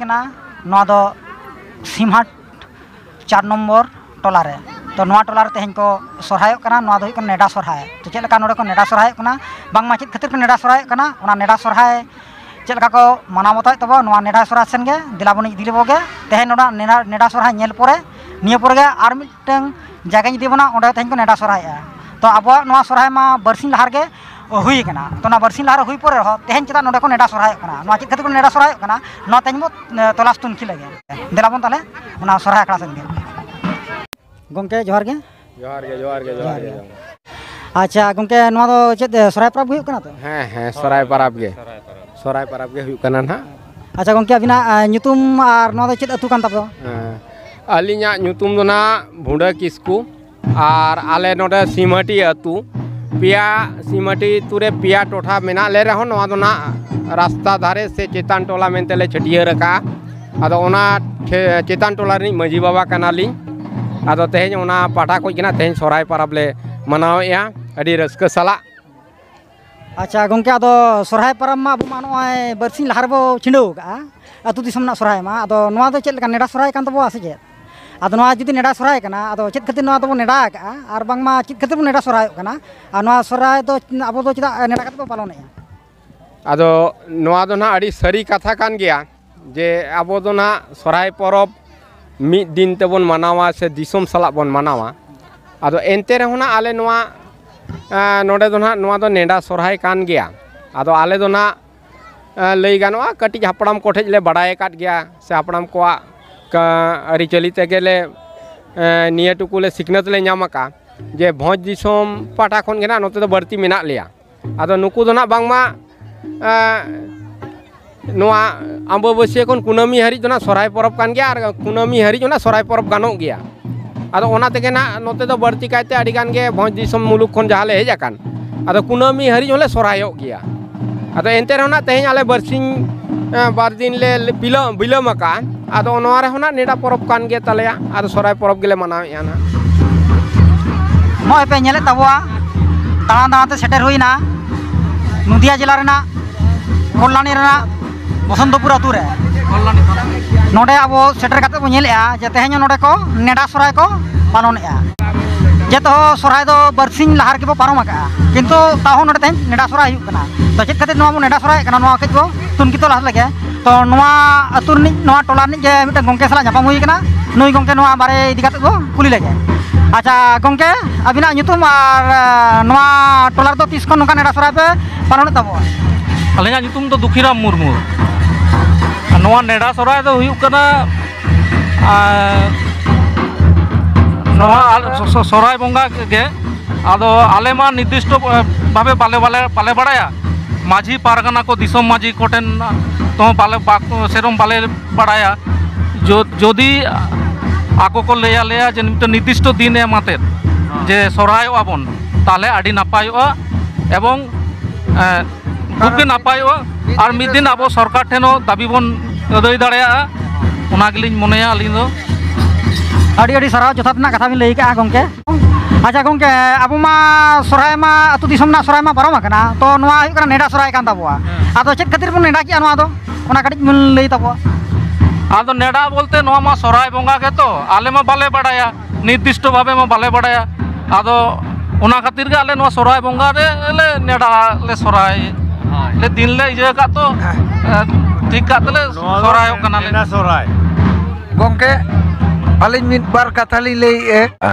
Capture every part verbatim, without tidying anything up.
ᱠᱟᱱᱟ᱾ ᱱᱚᱣᱟ ᱫᱚ ᱥᱤᱢᱦᱟᱴ ᱪᱟᱨ ᱱᱚᱢᱵᱚᱨ ᱴᱚᱞᱟ ᱨᱮ᱾ ᱛᱚ, ᱱᱚᱣᱟ ᱴᱚᱞᱟ ᱨᱮ ᱛᱮᱦᱮᱧ ᱠᱚ ᱥᱚᱨᱦᱟᱭᱚᱜ ᱠᱟᱱᱟ᱾ ᱱᱚᱣᱟ ᱫᱚ ᱦᱩᱭᱩᱜ ᱠᱟᱱᱟ ᱱᱮᱰᱟ ᱥᱚᱨᱦᱟᱭ᱾ ᱛᱚ, ᱪᱮᱫ ᱞᱮᱠᱟ ᱱᱚᱰᱮ ᱠᱚ ᱱᱮᱰᱟ ᱥᱚᱨᱦᱟᱭᱚᱜ ᱠᱟᱱᱟ, ᱵᱟᱝᱢᱟ ᱪᱮᱫ ᱠᱷᱟᱹᱛᱤᱨ ᱠᱚ ᱱᱮᱰᱟ ᱥᱚᱨᱦᱟᱭᱚᱜ ᱠᱟᱱᱟ, ᱚᱱᱟ ᱱᱮᱰᱟ ᱥᱚᱨᱦᱟᱭ ᱪᱮᱫ ᱞᱮᱠᱟ ᱠᱚ ᱢᱟᱱᱟᱣ ᱵᱟᱛᱟᱣᱮᱫ ᱛᱟᱵᱚᱱᱟ, ᱱᱚᱣᱟ ᱱᱮᱰᱟ ᱥᱚᱨᱦᱟᱭ ᱥᱮᱱ ᱜᱮ ᱫᱮᱞᱟ ᱵᱚᱱ ᱤᱫᱤ ᱞᱮᱵᱚ ᱜᱮ᱾ ᱛᱮᱦᱮᱧ ᱱᱚᱰᱮ ᱱᱮᱰᱟ, ᱱᱮᱰᱟ ᱥᱚᱨᱦᱟᱭ ᱧᱮᱞ ᱯᱚᱨᱮ, ᱱᱤᱭᱟᱹ ᱯᱚᱨᱮ ᱜᱮ ᱟᱨ ᱢᱤᱫᱴᱟᱝ ᱡᱟᱭᱜᱟᱧ ᱤᱫᱤ ᱵᱚᱱᱟ, ᱚᱸᱰᱮ ᱛᱮᱦᱮᱧ ᱠᱚ ᱱᱮᱰᱟ ᱥᱚᱨᱦᱟᱭᱮᱜᱼᱟ᱾ ᱛᱚ, ᱟᱵᱚᱣᱟᱜ ᱱᱚᱣᱟ ᱥᱚᱨᱦᱟᱭ ᱢᱟ ᱵᱟᱨᱥᱤᱧ ᱞᱟᱦᱟ ᱨᱮᱜᱮ ᱦᱩᱭ ᱠᱟᱱᱟ᱾ ᱛᱚ, ᱚᱱᱟ ᱵᱟᱨᱥᱤᱧ ᱞᱟᱦᱟ ᱨᱮ ᱦᱩᱭ ᱯᱚᱨᱮ ᱨᱮᱦᱚᱸ ᱛᱮᱦᱮᱧ ᱪᱮᱫᱟᱜ ᱱᱚᱰᱮ ᱠᱚ ᱱᱮᱰᱟ ᱥᱚᱨᱦᱟᱭᱚᱜ ᱠᱟᱱᱟ, ᱱᱚᱣᱟ ᱪᱮᱫ ᱠᱷᱟᱹᱛᱤᱨ ᱠᱚ ᱱᱮᱰᱟ ᱥᱚᱨᱦᱟᱭᱚᱜ ᱠᱟᱱᱟ, ᱱᱚᱣᱟ ᱛᱮᱦᱮᱧ ᱵᱚ, ᱮ, ᱛᱚᱞᱟᱥ ᱛᱩᱱᱠᱷᱤ ᱞᱮᱜᱮ᱾ ᱫᱮᱞᱟ ᱵᱚᱱ ᱛᱟᱦᱞᱮ ᱚᱱᱟ ᱥᱚᱨᱦᱟᱭ ᱟᱠᱷᱲᱟ ᱥᱮᱫ ᱜᱮ᱾ ᱜᱚᱢᱠᱮ, ᱡᱚᱦᱟᱨ ᱜᱮ᱾ ᱡᱚᱦᱟᱨ ᱜᱮ, ᱡᱚᱦᱟᱨ ᱜᱮ, ᱡᱚᱦᱟᱨ ᱜᱮ, ᱡᱚᱦᱟᱨ ᱜᱮ᱾ ᱡᱚᱦᱟᱨ ᱜᱮ᱾ ᱟᱪᱪᱷᱟ ᱜᱚᱢᱠᱮ, ᱱᱚᱣᱟ ᱫᱚ ᱪᱮᱫ, ᱮ, ᱥᱚᱨᱦᱟᱭ ᱯᱚᱨᱚᱵᱽ ᱜᱮ ᱦᱩᱭᱩᱜ ᱠᱟᱱᱟ ᱛᱚ? ᱦᱮᱸ, ᱦᱮᱸ, ᱥᱚᱨᱦᱟᱭ ᱯᱚᱨᱚᱵᱽ ᱜᱮ᱾ ᱥᱚᱨᱦᱟᱭ ᱯᱚᱨᱚᱵᱽ ᱜᱮ ᱦᱩᱭᱩᱜ ᱠᱟᱱᱟ ᱱᱟᱦᱟᱜ᱾ ᱟᱪᱪᱷᱟ ᱜᱚᱢᱠᱮ, ᱟᱹᱵᱤᱱᱟᱜ, ᱮ, ᱧᱩᱛᱩᱢ ᱟᱨ ᱱᱚᱣᱟ ᱫᱚ ᱪᱮᱫ ᱟᱹᱛᱩ ᱠᱟᱱ ᱛᱟᱯᱮᱭᱟ? ᱦᱮᱸ, ᱟᱹᱞᱤᱧᱟᱜ ᱧᱩᱛᱩᱢ ᱫᱚ ᱱᱟᱦᱟᱜ ᱵᱷᱩᱸᱰᱟᱹ ᱠᱤᱥᱠᱩ᱾ ᱟᱨ ᱟᱞᱮ ᱱᱚᱰᱮ ᱥᱤᱢᱦᱟᱹᱴᱤ ᱟᱹᱛᱩ, ᱯᱮᱭᱟ ᱥᱤᱢᱦᱟᱹᱴᱤ ᱟᱹᱛᱩ ᱨᱮ ᱯᱮᱭᱟ ᱴᱚᱴᱷᱟ ᱢᱮᱱᱟᱜ ᱞᱮ ᱨᱮᱦᱚᱸ, ᱱᱚᱣᱟ ᱫᱚ ᱱᱟᱜ ᱨᱟᱥᱛᱟ ᱫᱷᱟᱨᱮ ᱥᱮ ᱪᱮᱛᱟᱱ ᱴᱚᱞᱟ ᱢᱮᱱᱛᱮ ᱞᱮ ᱪᱷᱟᱹᱴᱭᱟᱹᱨ ᱟᱠᱟᱜᱼᱟ᱾ ᱟᱫᱚ ᱚᱱᱟ ᱪᱮ-, ᱪᱮᱛᱟᱱ ᱴᱚᱞᱟ ᱨᱤᱱᱤᱡ ᱢᱟᱹᱡᱷᱤ ᱵᱟᱵᱟ ᱠᱟᱱᱟᱞᱤᱧ᱾ ᱟᱫᱚ ᱛᱮᱦᱮᱧ ᱚᱱᱟ ᱯᱟᱦᱴᱟ ᱠᱷᱚᱱ ᱜᱮ ᱱᱟᱜ ᱛᱮᱦᱮᱧ ᱥᱚᱦᱨᱟᱭ ᱯᱚᱨᱚᱵᱽ ᱞᱮ ᱢᱟᱱᱟᱣᱮᱫᱼᱟ ᱟᱹᱰᱤ ᱨᱟᱹᱥᱠᱟᱹ ᱥᱟᱞᱟᱜ᱾ ᱟᱪᱪᱷᱟ ᱜᱚᱢᱠᱮ, ᱟᱫᱚ ᱥᱚᱦᱨᱟᱭ ᱯᱚᱨᱚᱵᱽ ᱢᱟ ᱟᱵᱚ ᱢᱟ ᱱᱚᱜᱼᱚᱭ ᱵᱟᱨᱥᱤᱧ ᱞᱟᱦᱟ ᱨᱮᱵᱚ ᱪᱷᱤᱰᱟᱹᱣ ᱟᱠᱟᱜᱼᱟ, ᱟᱹᱛᱩ ᱫᱤᱥᱚᱢ ᱨᱮᱱᱟᱜ ᱥᱚᱦᱨᱟᱭ ᱢᱟ᱾ ᱟᱫᱚ ᱱᱚᱣᱟ ᱫᱚ ᱪᱮᱫ ᱞᱮᱠᱟ ᱱᱮᱰᱟ ᱥᱚᱦᱨᱟᱭ ᱠᱟᱱ ᱛᱟᱵᱚᱣᱟ ᱥᱮ ᱪᱮᱫ? ᱟᱫᱚ ᱱᱚᱣᱟ ᱡᱩᱫᱤ ᱱᱮᱰᱟ ᱥᱚᱦᱨᱟᱭ ᱠᱟᱱᱟ, ᱟᱫᱚ ᱪᱮᱫ ᱠᱷᱟᱹᱛᱤᱨ ᱱᱚᱣᱟ ᱫᱚᱵᱚ ᱱᱮᱰᱟ ᱟᱠᱟᱜᱼᱟ? ᱟᱨ ᱵᱟᱝᱢᱟ ᱪᱮᱫ ᱠᱷᱟᱹᱛᱤᱨ ᱵᱚ ᱱᱮᱰᱟ ᱥᱚᱦᱨᱟᱭᱚᱜ ᱠᱟᱱᱟ? ᱟᱨ ᱱᱚᱣᱟ ᱥᱚᱦᱨᱟᱭ ᱫᱚ ᱟᱵᱚ ᱫᱚ ᱪᱮᱫᱟᱜ ᱱᱮᱰᱟ ᱠᱟᱛᱮ ᱵᱚ ᱯᱟᱞᱚᱱᱮᱜᱼᱟ? ᱟᱫᱚ ᱱᱚᱣᱟ ᱫᱚ ᱱᱟᱦᱟᱜ ᱟᱹᱰᱤ ᱥᱟᱹᱨᱤ ᱠᱟᱛᱷᱟ ᱠᱟᱱ ᱜᱮᱭᱟ ᱡᱮ ᱟᱵᱚ ᱫᱚ ᱱᱟᱦᱟᱜ ᱥᱚᱦᱨᱟᱭ ᱯᱚᱨᱚᱵᱽ ᱢᱤᱫ ᱫᱤᱱ ᱛᱮᱵᱚᱱ ᱢᱟᱱᱟᱣᱟ ᱥᱮ ᱫᱤᱥᱚᱢ ᱥᱟᱞᱟᱜ ᱵᱚᱱ ᱢᱟᱱᱟᱣᱟ᱾ ᱟᱫᱚ ᱮᱱᱛᱮ ᱨᱮᱦᱚᱸ ᱱᱟᱦᱟᱜ ᱟᱞᱮ ᱱᱚᱣᱟ, ᱮᱸ, ᱱᱚᱰᱮ ᱫᱚ ᱱᱟᱦᱟᱜ ᱱᱚᱣᱟ ᱫᱚ ᱱᱮᱰᱟ ᱥᱚᱦᱨᱟᱭ ᱠᱟᱱ ᱜᱮᱭᱟ᱾ ᱟᱫᱚ ᱟᱞᱮ ᱫᱚ ᱱᱟᱦᱟᱜ, ᱮᱸ, ᱞᱟᱹᱭ ᱜᱟᱱᱚᱜᱼᱟ, ᱠᱟᱹᱴᱤᱡ ᱦᱟᱯᱲᱟᱢ ᱠᱚᱴᱷᱮᱡ ᱞᱮ ᱵᱟᱲᱟᱭ ᱟᱠᱟᱫ ᱜᱮᱭᱟ ᱥᱮ ᱦᱟᱯᱲᱟᱢ ᱠᱚᱣᱟᱜ ᱠᱟ-, ᱟᱹᱨᱤᱪᱟᱹᱞᱤ ᱛᱮᱜᱮ ᱞᱮ, ᱮᱸ, ᱱᱤᱭᱟᱹ ᱴᱩᱠᱩ ᱞᱮ ᱥᱤᱠᱷᱱᱟᱹᱛ ᱞᱮ ᱧᱟᱢ ᱟᱠᱟᱫᱼᱟ ᱡᱮ ᱵᱷᱚᱸᱡᱽ ᱫᱤᱥᱚᱢ ᱯᱟᱦᱴᱟ ᱠᱷᱚᱱ ᱜᱮ ᱱᱟᱦᱟᱜ ᱱᱚᱛᱮ ᱫᱚ ᱵᱟᱹᱲᱛᱤ ᱢᱮᱱᱟᱜ ᱞᱮᱭᱟ᱾ ᱟᱫᱚ ᱱᱩᱠᱩ ᱫᱚ ᱱᱟᱜ ᱵᱟᱝᱢᱟ, ᱮᱸ, ᱱᱚᱣᱟ ᱟᱢᱵᱟᱵᱟᱹᱥᱭᱟᱹ ᱠᱷᱚᱱ ᱠᱩᱱᱟᱹᱢᱤ ᱦᱟᱹᱨᱤᱡ ᱫᱚ ᱱᱟᱜ ᱥᱚᱦᱨᱟᱭ ᱯᱚᱨᱚᱵᱽ ᱠᱟᱱ ᱜᱮᱭᱟ ᱟᱨ ᱠᱩᱱᱟᱹᱢᱤ ᱦᱟᱹᱨᱤᱡ ᱚᱱᱟ ᱥᱚᱦᱨᱟᱭ ᱯᱚᱨᱚᱵᱽ ᱜᱟᱱᱚᱜ ᱜᱮᱭᱟ᱾ ᱟᱫᱚ ᱚᱱᱟ ᱛᱮᱜᱮ ᱱᱟᱜ ᱱᱚᱛᱮ ᱫᱚ ᱵᱟᱹᱲᱛᱤ ᱠᱟᱭᱛᱮ ᱟᱹᱰᱤ ᱜᱟᱱ ᱜᱮ ᱵᱷᱚᱸᱡᱽ ᱫᱤᱥᱚᱢ ᱢᱩᱞᱩᱠ ᱠᱷᱚᱱ ᱡᱟᱦᱟᱸ ᱞᱮ ᱦᱮᱡ ᱟᱠᱟᱱ, ᱟᱫᱚ ᱠᱩᱱᱟᱹᱢᱤ ᱦᱟᱹᱨᱤᱡ ᱦᱚᱸᱞᱮ ᱥᱚᱦᱨᱟᱭᱚᱜ ᱜᱮᱭᱟ᱾ ᱟᱫᱚ ᱮᱱᱛᱮ ᱨᱮᱦᱚᱸ ᱱᱟᱜ ᱛᱮᱦᱮᱧ ᱟᱞᱮ ᱵᱟᱨᱥᱤᱧ, ᱮᱸ, ᱵᱟᱨ ᱫᱤᱱ ᱞᱮ ᱵᱤᱞᱚᱢ, ᱵᱤᱞᱚᱢ ᱟᱠᱟᱜᱼᱟ᱾ ᱟᱫᱚ ᱱᱚᱣᱟ ᱨᱮᱦᱚᱸ ᱱᱟᱜ ᱱᱮᱰᱟ ᱯᱚᱨᱚᱵᱽ ᱠᱟᱱ ᱜᱮ ᱛᱟᱞᱮᱭᱟ, ᱟᱫᱚ ᱥᱚᱦᱨᱟᱭ ᱯᱚᱨᱚᱵᱽ ᱜᱮᱞᱮ ᱢᱟᱱᱟᱣᱮᱫᱼᱟ ᱱᱟᱜ᱾ ᱱᱚᱜᱼᱚᱭ ᱯᱮ ᱧᱮᱞᱮᱫ ᱛᱟᱵᱚᱣᱟ, ᱫᱟᱬᱟ ᱫᱟᱬᱟᱛᱮ ᱥᱮᱴᱮᱨ ᱦᱩᱭᱱᱟ ᱱᱚᱫᱤᱭᱟ ᱡᱮᱞᱟ ᱨᱮᱱᱟᱜ ᱠᱚᱞᱞᱟᱱᱤ ᱨᱮᱱᱟᱜ ᱵᱚᱥᱚᱱᱛᱚᱯᱩᱨ ᱟᱹᱛᱩ ᱨᱮ᱾ ᱱᱚᱰᱮ ᱟᱵᱚ ᱥᱮᱴᱮᱨ ᱠᱟᱛᱮ ᱵᱚ ᱧᱮᱞᱮᱜᱼᱟ ᱡᱮ ᱛᱮᱦᱮᱧ ᱦᱚᱸ ᱱᱚᱰᱮ ᱠᱚ ᱱᱮᱰᱟ ᱥᱚᱨᱦᱟᱭ ᱠᱚ ᱯᱟᱞᱚᱱᱮᱜᱼᱟ᱾ ᱡᱮᱛᱚ ᱥᱚᱨᱦᱟᱭ ᱫᱚ ᱵᱟᱨᱥᱤᱧ ᱞᱟᱦᱟ ᱨᱮᱜᱮ ᱵᱚ ᱯᱟᱨᱚᱢ ᱟᱠᱟᱜᱼᱟ, ᱠᱤᱱᱛᱩ ᱛᱟᱣ ᱦᱚᱸ ᱱᱚᱰᱮ ᱛᱮᱦᱮᱧ ᱱᱮᱰᱟ ᱥᱚᱨᱦᱟᱭ ᱦᱩᱭᱩᱜ ᱠᱟᱱᱟ᱾ ᱛᱚ ᱪᱮᱫ ᱠᱷᱟᱹᱛᱤᱨ ᱱᱚᱣᱟ ᱵᱚ ᱱᱮᱰᱟ ᱥᱚᱨᱦᱟᱭᱮᱫ ᱠᱟᱱᱟ, ᱱᱚᱣᱟ ᱠᱟᱹᱡ ᱵᱚ ᱛᱩᱱᱠᱷᱤᱛᱚ ᱞᱟᱦᱟ ᱞᱮᱜᱮ᱾ ᱛᱚ ᱱᱚᱣᱟ ᱟᱹᱛᱩ ᱨᱤᱱᱤᱡ, ᱱᱚᱣᱟ ᱴᱚᱞᱟ ᱨᱤᱱᱤᱡ ᱜᱮ ᱢᱤᱫᱴᱟᱝ ᱜᱚᱢᱠᱮ ᱥᱟᱞᱟᱜ ᱧᱟᱯᱟᱢ ᱦᱩᱭ ᱟᱠᱟᱱᱟ, ᱱᱩᱭ ᱜᱚᱢᱠᱮ ᱱᱚᱣᱟ ᱵᱟᱨᱮ ᱤᱫᱤ ᱠᱟᱛᱮ ᱵᱚ ᱠᱩᱞᱤ ᱞᱮᱜᱮ᱾ ᱟᱪᱪᱷᱟ ᱜᱚᱢᱠᱮ, ᱟᱹᱵᱤᱱᱟᱜ ᱧᱩᱛᱩᱢ ᱟᱨ, ᱟᱸ, ᱱᱚᱣᱟ ᱴᱚᱞᱟ ᱨᱮᱫᱚ ᱛᱤᱥ ᱠᱷᱚᱱ ᱱᱚᱝᱠᱟ ᱱᱮᱰᱟ ᱥᱚᱨᱦᱟᱭ ᱯᱮ ᱯᱟᱞᱚᱱᱮᱫ ᱛᱟᱵᱚᱣᱟ? ᱟᱹᱞᱤᱧᱟᱜ ᱧᱩᱛᱩᱢ ᱫᱚ ᱫᱩᱠᱷᱤᱨᱟᱢ ᱢᱩᱨᱢᱩ᱾ ᱱᱚᱣᱟ ᱱᱮᱰᱟ ᱥᱚᱨᱦᱟᱭ ᱫᱚ ᱦᱩᱭᱩᱜ ᱠᱟᱱᱟ, ᱟᱸ, ᱱᱚᱣᱟ ᱟᱞ-, ᱥᱚ-, ᱥᱚ-, ᱥᱚᱨᱦᱟᱭ ᱵᱚᱸᱜᱟ ᱜᱮ᱾ ᱟᱫᱚ ᱟᱞᱮ ᱢᱟ ᱱᱤᱨᱫᱤᱥᱴᱚ, ᱮ, ᱵᱷᱟᱵᱮ ᱵᱟᱞᱮ, ᱵᱟᱞᱮ, ᱵᱟᱞᱮ ᱵᱟᱲᱟᱭᱟ᱾ ᱢᱟᱹᱡᱷᱤ ᱯᱟᱨᱜᱟᱱᱟ ᱠᱚ, ᱫᱤᱥᱚᱢ ᱢᱟᱹᱡᱷᱤ ᱠᱚᱴᱷᱮᱱ ᱛᱮᱦᱚᱸ ᱵᱟᱞᱮ, ᱵᱟᱠᱚ, ᱥᱮᱨᱚᱢ ᱵᱟᱞᱮ ᱵᱟᱲᱟᱭᱟ᱾ ᱡᱚ-, ᱡᱚᱫᱤ ᱟᱠᱚ ᱠᱚ ᱞᱟᱹᱭ ᱟᱞᱮᱭᱟ ᱡᱮ ᱢᱤᱫᱴᱮᱱ ᱱᱤᱨᱫᱤᱥᱴᱚ ᱫᱤᱱ ᱮᱢ ᱟᱛᱮᱫ ᱡᱮ ᱥᱚᱨᱦᱟᱭᱚᱜᱼᱟ ᱵᱚᱱ, ᱛᱟᱦᱚᱞᱮ ᱟᱹᱰᱤ ᱱᱟᱯᱟᱭᱚᱜᱼᱟ ᱮᱵᱚᱝ, ᱮ, ᱠᱷᱩᱵ ᱜᱮ ᱱᱟᱯᱟᱭᱚᱜᱼᱟ᱾ ᱟᱨ ᱢᱤᱫ ᱫᱤᱱ ᱟᱵᱚ ᱥᱚᱨᱠᱟᱨ ᱴᱷᱮᱱ ᱦᱚᱸ ᱫᱟᱹᱵᱤ ᱵᱚᱱ ᱟᱹᱫᱟᱹᱭ ᱫᱟᱲᱮᱭᱟᱜᱼᱟ, ᱚᱱᱟ ᱜᱮᱞᱤᱧ ᱢᱚᱱᱮᱭᱟ ᱟᱹᱞᱤᱧ ᱫᱚ᱾ ᱟᱹᱰᱤ ᱟᱹᱰᱤ ᱥᱟᱨᱦᱟᱣ, ᱡᱚᱛᱷᱟᱛ ᱨᱮᱱᱟᱜ ᱠᱟᱛᱷᱟ ᱵᱤᱱ ᱞᱟᱹᱭ ᱠᱟᱜᱼᱟ ᱜᱚᱢᱠᱮ᱾ ᱟᱪᱪᱷᱟ ᱜᱚᱢᱠᱮ, ᱟᱵᱚ ᱢᱟ ᱥᱚᱨᱦᱟᱭ ᱢᱟ, ᱟᱹᱛᱩ ᱫᱤᱥᱚᱢ ᱨᱮᱱᱟᱜ ᱥᱚᱨᱦᱟᱭ ᱢᱟ ᱯᱟᱨᱚᱢ ᱟᱠᱟᱱᱟ, ᱛᱚ ᱱᱚᱣᱟ ᱦᱩᱭᱩᱜ ᱠᱟᱱᱟ ᱱᱮᱰᱟ ᱥᱚᱨᱦᱟᱭ ᱠᱟᱱ ᱛᱟᱵᱚᱣᱟ᱾ ᱦᱮᱸ᱾ ᱟᱫᱚ ᱪᱮᱫ ᱠᱷᱟᱹᱛᱤᱨ ᱵᱚᱱ ᱱᱮᱰᱟ ᱠᱮᱜᱼᱟ ᱱᱚᱣᱟ ᱫᱚ, ᱚᱱᱟ ᱠᱟᱹᱴᱤᱡ ᱵᱤᱱ ᱞᱟᱹᱭ ᱛᱟᱵᱚᱣᱟ? ᱟᱫᱚ ᱱᱮᱰᱟ ᱵᱚᱞᱛᱮ ᱱᱚᱣᱟ ᱢᱟ ᱥᱚᱨᱦᱟᱭ ᱵᱚᱸᱜᱟ ᱜᱮᱛᱚ, ᱟᱞᱮ ᱢᱟ ᱵᱟᱞᱮ ᱵᱟᱲᱟᱭᱟ, ᱱᱤᱨᱫᱤᱥᱴᱚ ᱵᱷᱟᱵᱮ ᱢᱟ ᱵᱟᱞᱮ ᱵᱟᱲᱟᱭᱟ᱾ ᱟᱫᱚ ᱚᱱᱟ ᱠᱷᱟᱹᱛᱤᱨ ᱜᱮ ᱟᱞᱮ ᱱᱚᱣᱟ ᱥᱚᱨᱦᱟᱭ ᱵᱚᱸᱜᱟ ᱨᱮ ᱞᱮ ᱱᱮᱰᱟ ᱞᱮ ᱥᱚᱨᱦᱟᱭ ᱞᱮ ᱫᱤᱱ ᱞᱮ ᱤᱭᱟᱹ ᱟᱠᱟᱫ ᱛᱚ, ᱮ, ᱴᱷᱤᱠ ᱠᱟᱜ ᱛᱮᱞᱮ ᱱᱚᱣᱟ ᱫᱚ ᱥᱚᱨᱦᱟᱭᱚᱜ ᱠᱟᱱᱟᱞᱮ᱾ ᱱᱮᱰᱟ ᱥᱚᱨᱦᱟᱭ᱾ ᱜᱚᱢᱠᱮ, ᱟᱹᱞᱤᱧ ᱢᱤᱫ ᱵᱟᱨ ᱠᱟᱛᱷᱟ ᱞᱤᱧ ᱞᱟᱹᱭᱮᱫᱼᱟ᱾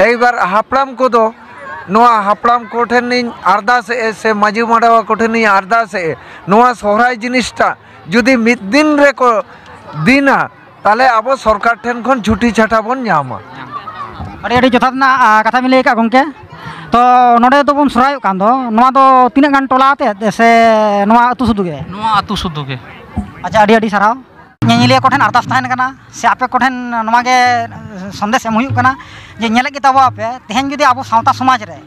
ᱮᱭᱵᱟᱨ ᱦᱟᱯᱲᱟᱢ ᱠᱚᱫᱚ, ᱱᱚᱣᱟ ᱦᱟᱯᱲᱟᱢ ᱠᱚᱴᱷᱮᱱ ᱤᱧ ᱟᱨᱫᱟᱥᱮᱫᱼᱟ ᱥᱮ ᱢᱟᱹᱡᱷᱤ ᱢᱟᱰᱣᱟ ᱠᱚᱴᱷᱮᱱ ᱤᱧ ᱟᱨᱫᱟᱥᱮᱫᱼᱟ, ᱱᱚᱣᱟ ᱥᱚᱦᱨᱟᱭ ᱡᱤᱱᱤᱥᱴᱟ ᱡᱩᱫᱤ ᱢᱤᱫ ᱫᱤᱱ ᱨᱮᱠᱚ ᱫᱤᱱᱟ, ᱛᱟᱦᱚᱞᱮ ᱟᱵᱚ ᱥᱚᱨᱠᱟᱨ ᱴᱷᱮᱱ ᱠᱷᱚᱱ ᱪᱷᱩᱴᱤ ᱪᱷᱟᱴᱟ ᱵᱚᱱ ᱧᱟᱢᱟ᱾ ᱟᱹᱰᱤ ᱟᱹᱰᱤ ᱡᱚᱛᱷᱟᱛ ᱨᱮᱱᱟᱜ, ᱟ, ᱠᱟᱛᱷᱟ ᱵᱤᱱ ᱞᱟᱹᱭ ᱟᱠᱟᱫ ᱜᱚᱢᱠᱮ᱾ ᱛᱚ ᱱᱚᱰᱮ ᱫᱚᱵᱚᱱ ᱥᱚᱦᱨᱟᱭᱚᱜ ᱠᱟᱱ ᱫᱚ, ᱱᱚᱣᱟ ᱫᱚ ᱛᱤᱱᱟᱹᱜ ᱜᱟᱱ ᱴᱚᱞᱟ ᱟᱛᱮᱫ ᱥᱮ ᱱᱚᱣᱟ ᱟᱹᱛᱩ ᱥᱩᱫᱷᱩ ᱜᱮ? ᱱᱚᱣᱟ ᱟᱹᱛᱩ ᱥᱩᱫᱷᱩ ᱜᱮ᱾ ᱟᱪᱪᱷᱟ, ᱟᱹᱰᱤ ᱟᱹᱰᱤ ᱥᱟᱨᱦᱟᱣ᱾ ᱧᱮᱧᱮᱞᱤᱭᱟᱹ ᱠᱚᱴᱷᱮᱱ ᱟᱨᱫᱟᱥ ᱛᱟᱦᱮᱱ ᱠᱟᱱᱟ ᱥᱮ ᱟᱯᱮ ᱠᱚᱴᱷᱮᱱ ᱱᱚᱣᱟ ᱜᱮ ᱥᱚᱱᱫᱮᱥ ᱮᱢ ᱦᱩᱭᱩᱜ ᱠᱟᱱᱟ ᱡᱮ ᱧᱮᱞᱮᱫ ᱜᱮ ᱛᱟᱵᱚ ᱟᱯᱮ, ᱛᱮᱦᱮᱧ ᱡᱩᱫᱤ ᱟᱵᱚ ᱥᱟᱶᱛᱟ ᱥᱚᱢᱟᱡᱽ ᱨᱮ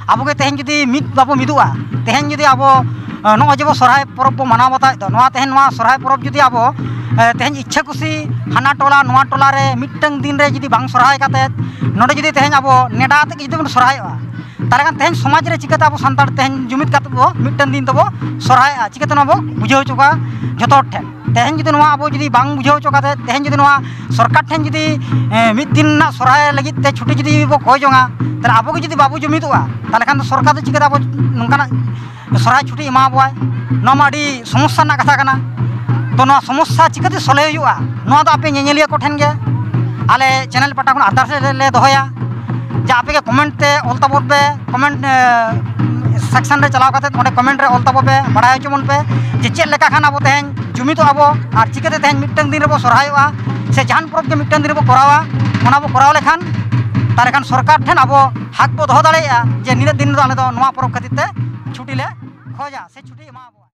ᱟᱵᱚ ᱜᱮ ᱛᱮᱦᱮᱧ ᱡᱩᱫᱤ ᱢᱤᱫ ᱵᱟᱵᱚ ᱢᱤᱫᱚᱜᱼᱟ, ᱛᱮᱦᱮᱧ ᱡᱩᱫᱤ ᱟᱵᱚ, ᱮ, ᱱᱚᱜᱼᱚᱭ ᱡᱮ ᱵᱚ ᱥᱚᱨᱦᱟᱭ ᱯᱚᱨᱚᱵᱽ ᱵᱚ ᱢᱟᱱᱟᱣ ᱵᱟᱛᱟᱣᱮᱫ ᱫᱚ, ᱱᱚᱣᱟ ᱛᱮᱦᱮᱧ ᱱᱚᱣᱟ ᱥᱚᱨᱦᱟᱭ ᱯᱚᱨᱚᱵᱽ ᱡᱩᱫᱤ ᱟᱵᱚ, ᱮ, ᱛᱮᱦᱮᱧ ᱤᱪᱪᱷᱟᱹ ᱠᱩᱥᱤ ᱦᱟᱱᱟ ᱴᱚᱞᱟ ᱱᱚᱣᱟ ᱴᱚᱞᱟ ᱨᱮ ᱢᱤᱫᱴᱟᱝ ᱫᱤᱱ ᱨᱮ ᱡᱩᱫᱤ ᱵᱟᱝ ᱥᱚᱨᱦᱟᱭ ᱠᱟᱛᱮᱫ ᱱᱚᱰᱮ ᱡᱩᱫᱤ ᱛᱮᱦᱮᱧ ᱟᱵᱚ ᱱᱮᱰᱟ ᱟᱛᱮᱫ ᱜᱮ ᱡᱩᱫᱤ ᱵᱚᱱ ᱥᱚᱨᱦᱟᱭᱚᱜᱼᱟ, ᱛᱟᱦᱚᱞᱮ ᱠᱷᱟᱱ ᱛᱮᱦᱮᱧ ᱥᱚᱢᱟᱡᱽ ᱨᱮ ᱪᱤᱠᱟᱹᱛᱮ ᱟᱵᱚ ᱥᱟᱱᱛᱟᱲ ᱛᱮᱦᱮᱧ ᱡᱩᱢᱤᱫ ᱠᱟᱛᱮ ᱵᱚ ᱢᱤᱫᱴᱮᱱ ᱫᱤᱱ ᱛᱮᱵᱚ ᱥᱚᱨᱦᱟᱭᱚᱜᱼᱟ? ᱪᱤᱠᱟᱹᱛᱮ ᱱᱚᱣᱟ ᱵᱚ ᱵᱩᱡᱷᱟᱹᱣ ᱦᱚᱪᱚ ᱠᱚᱣᱟ ᱡᱷᱚᱛᱚ ᱦᱚᱲ ᱴᱷᱮᱱ? ᱛᱮᱦᱮᱧ ᱡᱩᱫᱤ ᱱᱚᱣᱟ ᱟᱵᱚ ᱡᱩᱫᱤ ᱵᱟᱝ ᱵᱩᱡᱷᱟᱹᱣ ᱦᱚᱪᱚ ᱠᱟᱛᱮ, ᱛᱮᱦᱮᱧ ᱡᱩᱫᱤ ᱱᱚᱣᱟ ᱥᱚᱨᱠᱟᱨ ᱴᱷᱮᱱ ᱡᱩᱫᱤ, ᱮ, ᱢᱤᱫ ᱫᱤᱱ ᱨᱮᱱᱟᱜ ᱥᱚᱨᱦᱟᱭ ᱞᱟᱹᱜᱤᱫ ᱛᱮ ᱪᱷᱩᱴᱤ ᱡᱩᱫᱤ ᱵᱚ ᱠᱚᱭ ᱡᱚᱝᱟ, ᱛᱟᱦᱚᱞᱮ ᱟᱵᱚ ᱜᱮ ᱡᱩᱫᱤ ᱵᱟᱵᱚ ᱡᱩᱢᱤᱫᱚᱜᱼᱟ, ᱛᱟᱦᱚᱞᱮ ᱠᱷᱟᱱ ᱫᱚ ᱥᱚᱨᱠᱟᱨ ᱫᱚ ᱪᱤᱠᱟᱹᱛᱮ ᱟᱵᱚ ᱱᱚᱝᱠᱟᱱᱟᱜ ᱥᱚᱨᱦᱟᱭ ᱪᱷᱩᱴᱤ ᱮᱢᱟ ᱵᱚᱣᱟᱭ? ᱱᱚᱣᱟ ᱢᱟ ᱟᱹᱰᱤ ᱥᱚᱢᱚᱥᱥᱟ ᱨᱮᱱᱟᱜ ᱠᱟᱛᱷᱟ ᱠᱟᱱᱟ᱾ ᱛᱚ, ᱱᱚᱣᱟ ᱥᱚᱢᱚᱥᱥᱟ ᱪᱤᱠᱟᱹᱛᱮ ᱥᱚᱞᱦᱮ ᱦᱩᱭᱩᱜᱼᱟ, ᱱᱚᱣᱟ ᱫᱚ ᱟᱯᱮ ᱧᱮᱧᱮᱞᱤᱭᱟᱹ ᱠᱚᱴᱷᱮᱱ ᱜᱮ ᱟᱞᱮ ᱪᱮᱱᱮᱞ ᱯᱟᱦᱴᱟ ᱠᱷᱚᱱ ᱟᱨᱫᱟᱥ ᱞᱮ, ᱞᱮ ᱫᱚᱦᱚᱭᱟ, ᱡᱮ ᱟᱯᱮ ᱜᱮ ᱠᱚᱢᱮᱱᱴ ᱛᱮ ᱚᱞ ᱛᱟᱵᱚᱱ ᱯᱮ, ᱠᱚᱢᱮᱱᱴ, ᱮ, ᱥᱮᱠᱥᱚᱱ ᱨᱮ ᱪᱟᱞᱟᱣ ᱠᱟᱛᱮ ᱚᱸᱰᱮ ᱠᱚᱢᱮᱱᱴ ᱨᱮ ᱚᱞ ᱛᱟᱵᱚᱱ ᱯᱮ, ᱵᱟᱲᱟᱭ ᱦᱚᱪᱚ ᱵᱚᱱ ᱯᱮ ᱡᱮ ᱪᱮᱫ ᱞᱮᱠᱟ ᱠᱷᱟᱱ ᱟᱵᱚ ᱛᱮᱦᱮᱧ ᱡᱩᱢᱤᱫᱚᱜᱼᱟ ᱵᱚ ᱟᱨ ᱪᱤᱠᱟᱹᱛᱮ ᱛᱮᱦᱮᱧ ᱢᱤᱫᱴᱟᱝ ᱫᱤᱱ ᱨᱮᱵᱚ ᱥᱚᱨᱦᱟᱭᱚᱜᱼᱟ, ᱥᱮ ᱡᱟᱦᱟᱱ ᱯᱚᱨᱚᱵᱽ ᱜᱮ ᱢᱤᱫᱴᱟᱝ ᱫᱤᱱ ᱨᱮᱵᱚ ᱠᱚᱨᱟᱣᱟ᱾ ᱚᱱᱟ ᱵᱚ ᱠᱚᱨᱟᱣ ᱞᱮᱠᱷᱟᱱ, ᱛᱟᱦᱚᱞᱮ ᱠᱷᱟᱱ ᱥᱚᱨᱠᱟᱨ ᱴᱷᱮᱱ ᱟᱵᱚ ᱦᱟᱠ ᱵᱚ ᱫᱚᱦᱚ ᱫᱟᱲᱮᱭᱟᱜᱼᱟ ᱡᱮ ᱱᱤᱱᱟᱹᱜ ᱫᱤᱱ ᱨᱮᱫᱚ ᱟᱞᱮ ᱫᱚ ᱱᱚᱣᱟ ᱯᱚᱨᱚᱵᱽ ᱠᱷᱟᱹᱛᱤᱨ ᱛᱮ ᱪᱷᱩᱴᱤ ᱞᱮ ᱠᱷᱚᱡᱟ ᱥᱮ ᱪᱷᱩᱴᱤ ᱮᱢᱟ